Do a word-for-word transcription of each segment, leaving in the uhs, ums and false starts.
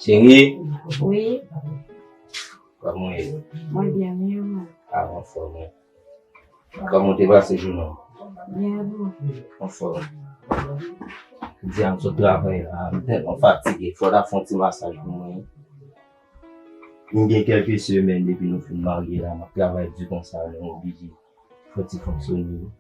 Cheri, wi, kòman w ye? Mwen byen, wi, mwen. A, m anfòm, wi. Kòman w te pase jounen w? Byen, wi. Anfòm. Jodi a m sot travay la, m tèlman fatige, fò w ta fè yon ti masaj pou mwen. M gen kèlke semèn depi nou fin marye la, m ap travay di konsa, men m oblije fè ti fonksyone.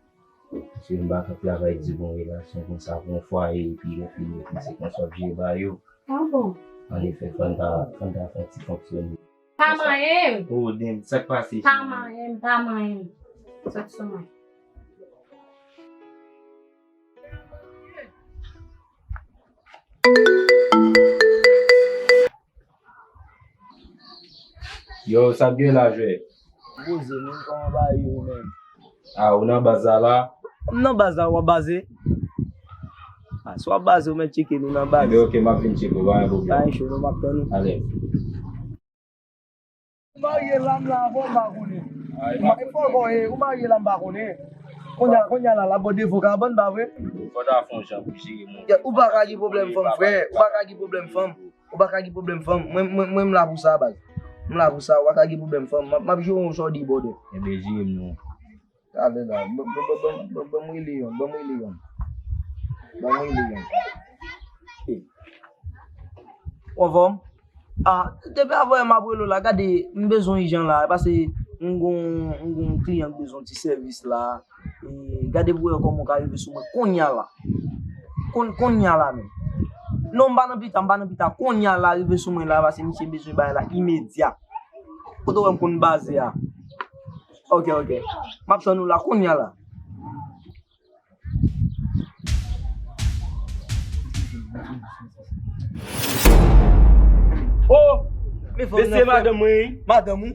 Paske m pa ka travay di bon relasyon konsa pou yon fwaye, epi lè fini, epi se konsa w ap jere bagay yo. A bon? Annefè, fò n ta, fò n ta fè yon ti fonksyone. Pa manyen m. Oh, damn, sa k pase, cheri? Pa manyen m, pa manyen m. Sot sou mwen. Yo, sa k gen la, jwè? Poze, menm kòman bagay yo, menm? A, ou nan baz la, la? M nan baz la, w ap baze? A, si w ap baze, ou mèt tcheke nou nan baz. Ebyen, oke, m ap vin tcheke w, pa gen pwoblèm. Pa gen cho, non, m ap tann ou. Alèz. Ou marye la, m la, avan m pa konnen. Ou ma-, e fò kò, e, ou marye la, m pa konnen. Kounye a, kounye a la, l ap ba w devo kabann, pa vre? Fò ta fè yon jan pou jere moun. Ya, ou pa ka gen pwoblèm fanm, frè. Ou pa ka gen pwoblèm fanm. Ou pa ka gen pwoblèm fanm. Mwen, mwen, mwen, m la pou sa, baz. M la pou sa, ou pa ka gen pwoblèm fanm. M ap, m ap jere yon chòdi bòdè. Ebyen, jere m non. Talè la, ban, ban, ban, ban, ban, ban m rele yonn, ban m rele yonn. Ban m rele yonn. E. Ou anfòm? A, depi avan yè m ap rele w la, gade, m bezwen ijan la, paske m gon, m gon kliyan k bezwen ti sèvis la. E, gade pou wè kòman w ka rive sou mwen kounye a la. Kon-, kounye a la menm. Non, m pa nan pita, m pa nan pita. Kounye a la, rive sou mwen la, paske misye bezwen bagay la imedya. Kote w wè m konn baze a? Ok, ok. M ap tann ou la kounye a la. Oh! Men fanm nan, mesye, frè. Madanm mwen, wi. Madanm ou?